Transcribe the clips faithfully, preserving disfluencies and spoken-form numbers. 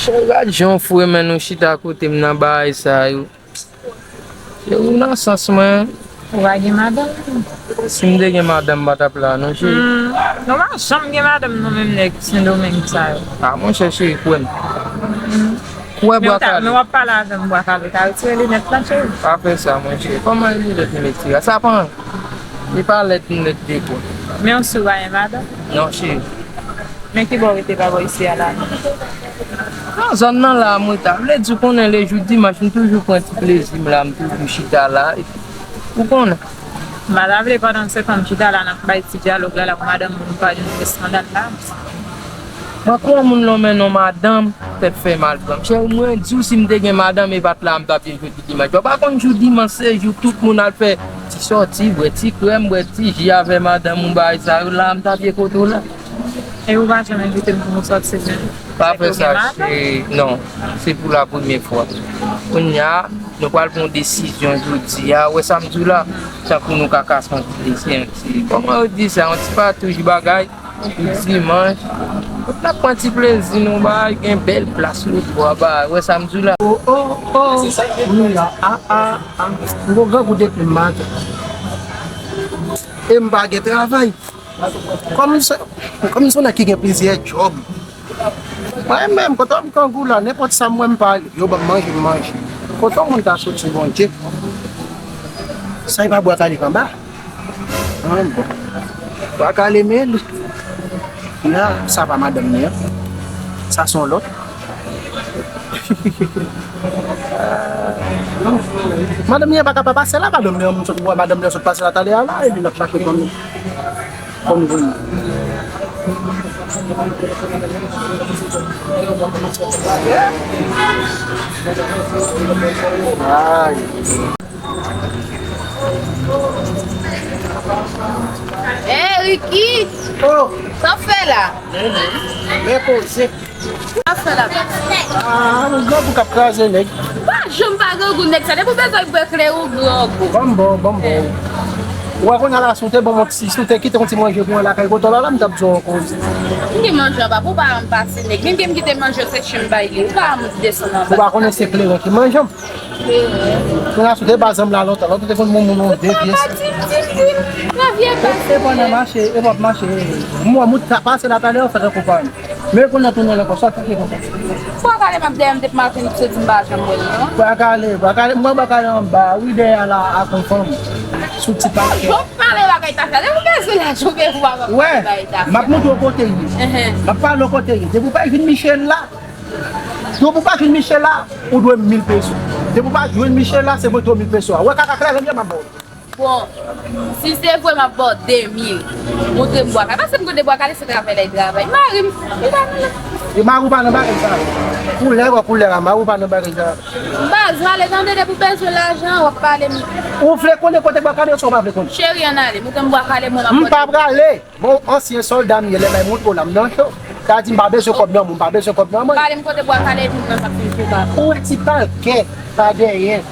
Cheri, gad jan w fou, men nou chita kote m nan bagay sa yo. Cheri, ou nan sans mwen. Ou pa gen madanm? Si m te gen madanm, m pa t ap la non, cheri. Hmm, nou pa janm gen madanm nou menm nèg Sendomeng sa yo. Ah, monchè, cheri, kwè m. Kwè, men w ta, bwa kale. Men w ap pale avè m, bwa kale. Ou ta retire linèt la, cheri. Pa fè sa, monchè. Kòman e linèt m retire a? Sa pa anyen. Li pa lèd, linèt de kwa. Men w si w pa gen madanm? Non, cheri. Men ki bò w rete pa bò isi a la? Nan zòn nan la, mwen ta vle di, w konnen, lejou dimanch, m toujou pran ti plezi m la, m toujou chita la, epi, ou konnen. M pa ta vle pandan se tan m chita la, n ap bay ti dyalòg la, la pou madanm moun pa jwenn eskandal la. Mwen kwè moun lonmen non madanm, tèt fè mal pran m. Cheri, mwen di w, si m te gen madanm, e pa t la, m t ap ye jodi dimanch. Ou pa konn jou dimanch, se jou tout moun al fè ti sòti, bwè ti krèm, bwè ti ji avè madanm ou, bagay sa yo, la, m t ap ye kote w la. E ou pa janm envite m pou nou sòti, men. Pa fè sa, cheri. Non, se pou la premyè fwa. Kounye a, nou pral pran yon desizyon jodi a. Ou wè sa m di w la? Tankou nou ka kase yon ti, se yon ti, kòman yo di sa? Yon ti patouch bagay. Pou dimanch. N ap pran ti plezi nou, bagay, gen bèl plas lòtbò a, bagay. Ou wè sa m di w la? Oh, oh, oh. Wi, a, a, a, a. M gon grangou depi maten. E m pa gen travay. Kòm se, kòm se yon nèg ki gen plizyè djòb. Mwen menm, kote m grangou la, nenpòt sa m wè m pa ale, yo ban m manje, m manje. Kote yon moun ta soti, Bondye? Sa e pa bwa kale k anba? Ah, bon. Bwa kale men li. Nan, sa pa madanm li an. Sa se yon lòt. Madanm li an pa ka pa pase la, madanm li an, moun sot wè madanm li an sot pase la talè a la, epi l ap chache kòm, kòm vini. Ay. Hey, Ricky! Oh! Sa w fè la? Men poze. Sa w fè la, baz? Ah, yon grangou k ap kraze nèg. Pa janm pa grangou nèg sa. Depi w bezwen bwè klere, ou grangou. Ban m ba w, ban m ba w. Ou wè kounye a la, si w te ban m yon ti, si w te kite yon ti manje pou mwen lakay kote w la, la, m t ap di w yon koze. M gen manje anba pou w pa rann pase nèg. Menm ke m kite manje, se chen m bay li. Ou pa rann desann anba. Ou pa konnen se kleren ki manje m. Kounye a, si w te ba zanm la lontan, lontan te konn moun, moun, moun, de pyès. Papa, di m, di m, di m. Nan vye baz. E, e pa nan mache, e p ap mache. M wè moun ta pase la talè, fè tankou pa m. Men kounye a tounen ankò, sa fè konsa. Bwa kale m ap dèyè m depi maten, li soti m pa janm wè l non. Bwa kale, bwa kale, m wè bwa kale anba, wi, dèyè la, ak yon fanm. Sou ti pakè. Jòf pale bagay ta fè. Depi w bezwen lajan, ou bezwen bagay ta fè. Wè, m ap montre w kote l ye. Enhen. M ap pale w kote l ye. Depi w pa jwenn Michel la, depi w pa jwenn Michel la, ou dwe m mil peso. Depi w pa jwenn Michel la, se mwen ki dwe w mil peso a. Wè kaka kleren m ye, m ap ba w. Bon, si se vre m ap ba w de mil, montre m bwa kale. Paske m kote bwa kale se travay la, li travay. Mari m, li pa nan. E mari w pa nan bagay sa. Koulè, wè koulè a, mari w pa nan bagay sa. Baz, ale tande, depi w bezwen lajan, w ap pale m. Ou vle konnen kote bwa kale, oswa w pa vle konnen? Cheri, ann ale, montre m bwa kale, mwen m ap. M pa prale. Bon, ansyen sòlda m ye, lè m montre w la, m nan cho. Sa di m pa bezwen kòb nan men w, m pa bezwen kòb nan men w. Pale m kote bwa kale epi mwen m ap vin pou bak. Ou wè ti palkè pa dèyè.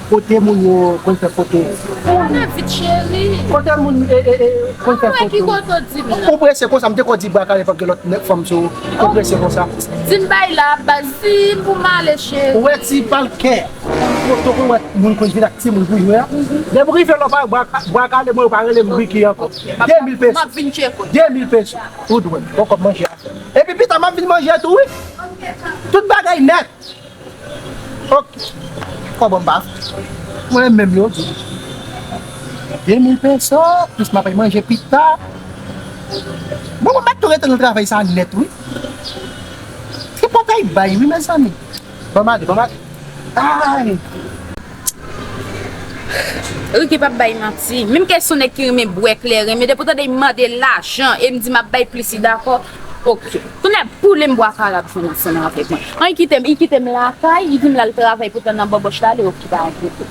Kote moun yo konn fè foto. Pale vit, cheri. Kote moun, e, e, e, konn fè foto. Mwen ki kote w di m nan. Ou prese konsa, m te ko di bwa kale fòk gen lòt nèg fanm sou ou. Ou prese konsa. Di m bay la, baz, di m pou m ale, cheri. Ou wè ti palkè. Foto pou wè moun konn vin ak timoun pou jwe a. Depi w rive lòt bwa, bwa kale mwen yo pa rele m Ricky ankò. De mil peso. M ap vin tcheke w. De mil peso. Ou dwe m. Bon kòb manje a. Epi pita m ap vin manje tou wi. Tout bagay nèt. Ok. Kòb an m pa. Mwen menm yo di. De mil peso, plis m ap al manje pita. Bon, mwen mèt tou rete nan travay sa nèt wi. Se pòtay bay wi, mezanmi. Ban m ale, ban m ale. Ay! Ricky p ap bay manti. Menm ke se yon nèg ki renmen bwè kleren, men depi w tande m mande lajan e m di m ap bay plis, li dakò. Ok. Kounye a, boule m bwa kale ap jwenn ansanm avèk mwen. An, li kite m, li kite m lakay, li di m l al travay, poutan nan banbòch la, li okipe avèk li.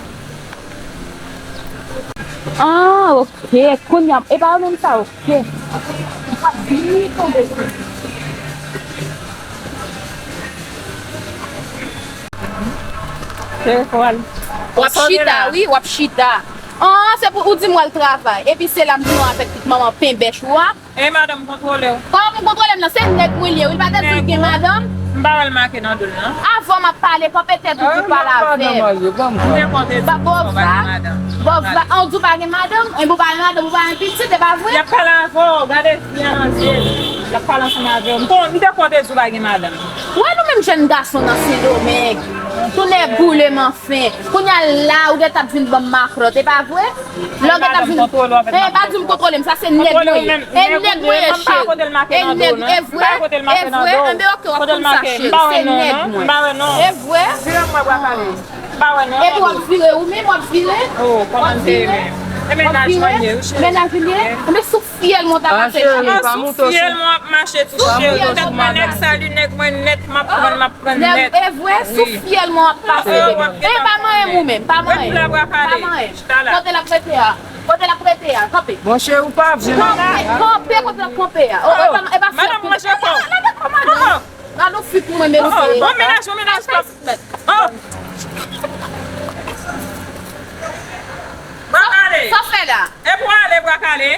Ah, ok. Kounye a, e pa yo menm sa, ok. Telefòn. W ap chita, wi, w ap chita. An, se pou ou di m w al travay. Epi se la m di nou avèk pitit manman penbèch ou a. E madanm kontwole w. Kòman pou kontwole m nan? Se nèg mwen li ye, wi. Li pa te di l gen madanm. M pa wè l make nan do l, non. Avan m ap pale, kanpe tèt ou pou pale avè m. Ou te konte di ou pa gen madanm. Bòzla, an, ou di w pa gen madanm? Enben, ou pa gen madanm, ou pa gen pitit, e pa vre? Y ap pale avè w, gade fi a nan zye l. Y ap pale ansanm avè w. M kon-, m te konte di ou pa gen madanm. Ou wè nou menm jèn gason nan Sendomeng, tou nèg boule m anfen. Kounye a la, ou gentan ap vin ban m makròt, e pa vre? Lè w gentan ap vin, e pa di m kontwole m, sa se nèg mwen ye. E nèg mwen ye, cheri. E nèg, e vre, e vre, enben, oke, w ap konn sa, cheri. Se nèg mwen. E vre. Vire m wè bwa kale. M pa wè non. Epi w ap vire, ou menm w ap vire. Oh, kòman m te renmen. E mennaj mwen ye, wi, cheri. Mennaj ou ye? Enben, sou fyèl mwen w ta pase la. Sou fyèl mwen w ap mache tou, cheri. Tèt mwen nèg, sali nèg mwen nèt, m ap pran, m ap pran nèt. E vre, sou fyèl mwen w ap pase, bebe. E pa manyen m ou menm, pa manyen. Pa manyen. Kote l ap rete a? Kote l ap rete a? Kanpe. Monchè, ou pa vle. Kanpe, kanpe kote l ap kanpe a. Oh, e pa, e pa fyèl. Madanm manje kò. Gade yon fi pou mwen, mesye. Oh, bon mennaj, bon mennaj, pap. Oh. Bwa kale. Sa w fè la? E pou ale, bwa kale.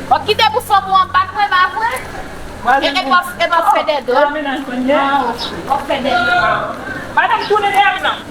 W ap kite pou fanm ou an bat mwen, pa vre? E, e p ap, e p ap fè dèdè. W ap fè dèdè. Madanm, tounen dèyè m nan.